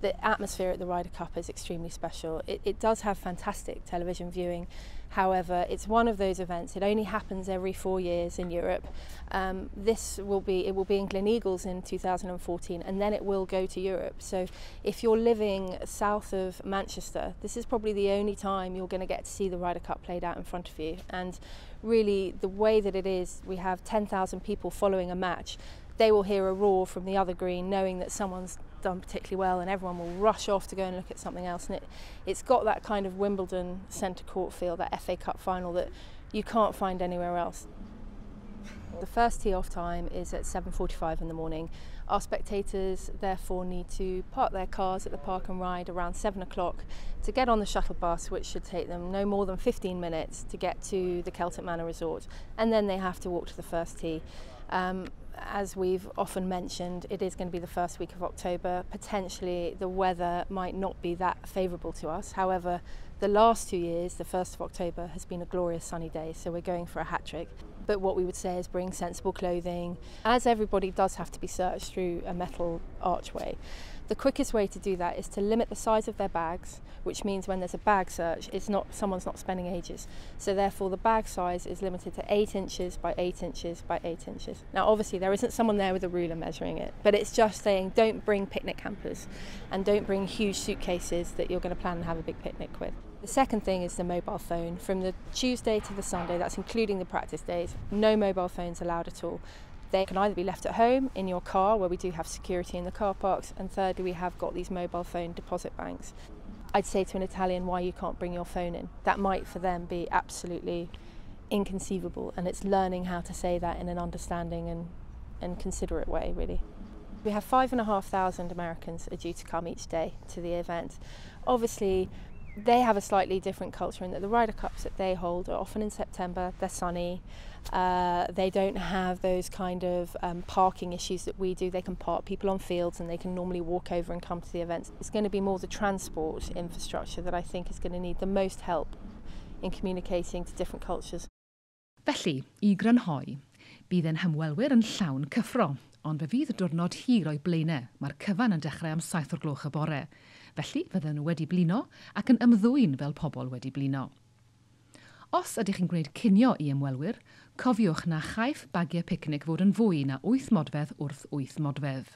The atmosphere at the Ryder Cup is extremely special. It does have fantastic television viewing. However, it's one of those events. It only happens every 4 years in Europe. It will be in Gleneagles in 2014, and then it will go to Europe. So if you're living south of Manchester, this is probably the only time you're going to get to see the Ryder Cup played out in front of you. And really, the way that it is, we have 10,000 people following a match. They will hear a roar from the other green, knowing that someone's done particularly well, and everyone will rush off to go and look at something else. And it's got that kind of Wimbledon centre court feel, that FA Cup final that you can't find anywhere else. The first tee off time is at 7:45 in the morning. Our spectators therefore need to park their cars at the park and ride around 7 o'clock to get on the shuttle bus, which should take them no more than 15 minutes to get to the Celtic Manor Resort, and then they have to walk to the first tee. As we've often mentioned, it is going to be the first week of October. Potentially the weather might not be that favourable to us. However, the last 2 years, the 1st of October has been a glorious sunny day, so we're going for a hat trick. But what we would say is bring sensible clothing. As everybody does have to be searched through a metal archway, the quickest way to do that is to limit the size of their bags, which means when there's a bag search, someone's not spending ages. So therefore the bag size is limited to 8 inches by 8 inches by 8 inches. Now obviously there isn't someone there with a ruler measuring it, but it's just saying don't bring picnic hampers and don't bring huge suitcases that you're going to plan and have a big picnic with. The second thing is the mobile phone. From the Tuesday to the Sunday, that's including the practice days, no mobile phones allowed at all. They can either be left at home, in your car, where we do have security in the car parks, and thirdly, we have got these mobile phone deposit banks. I'd say to an Italian, why you can't bring your phone in? That might for them be absolutely inconceivable, and it's learning how to say that in an understanding and considerate way, really. We have 5,500 Americans are due to come each day to the event. Obviously, they have a slightly different culture in that the Ryder Cups that they hold are often in September, they're sunny, they don't have those kind of parking issues that we do. They can park people on fields and they can normally walk over and come to the events. It's going to be more the transport infrastructure that I think is going to need the most help in communicating to different cultures. Felly, i grynhoi, bydd ein hymwelwyr yn llawn cyffro, ond fe fydd y diwrnod hir o'i blaenau. Mae'r cyfan yn dechrau am 7 o'r gloch y bore. Felly, fydden nhw wedi blino ac yn ymddwyn fel pobl wedi blino. Os ydych chi'n gwneud cinio i ymwelwyr, cofiwch na chaiff bagiau picnic fod yn fwy na 8 modfedd wrth 8 modfedd.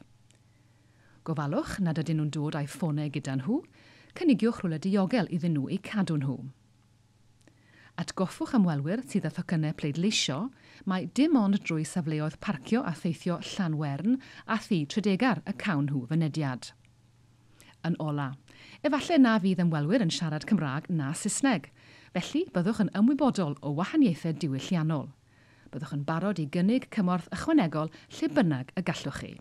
Gofalwch nad ydyn nhw'n dod â'u ffonau gyda nhw, cynigiwch rhywle diogel iddyn nhw eu cadw nhw. Atgoffwch ymwelwyr sydd â thocynnau pleidleisio, mae dim ond drwy safleoedd parcio a theithio Llanwern a Thŷ Tredegar y cawn nhw fynediad. Yn ola, efallai na fydd ymwelwyr yn siarad Cymraeg na Saesneg, felly byddwch yn ymwybodol o wahaniaethau diwylliannol. Byddwch yn barod i gynnig cymorth ychwanegol lle bynnag y gallwch chi.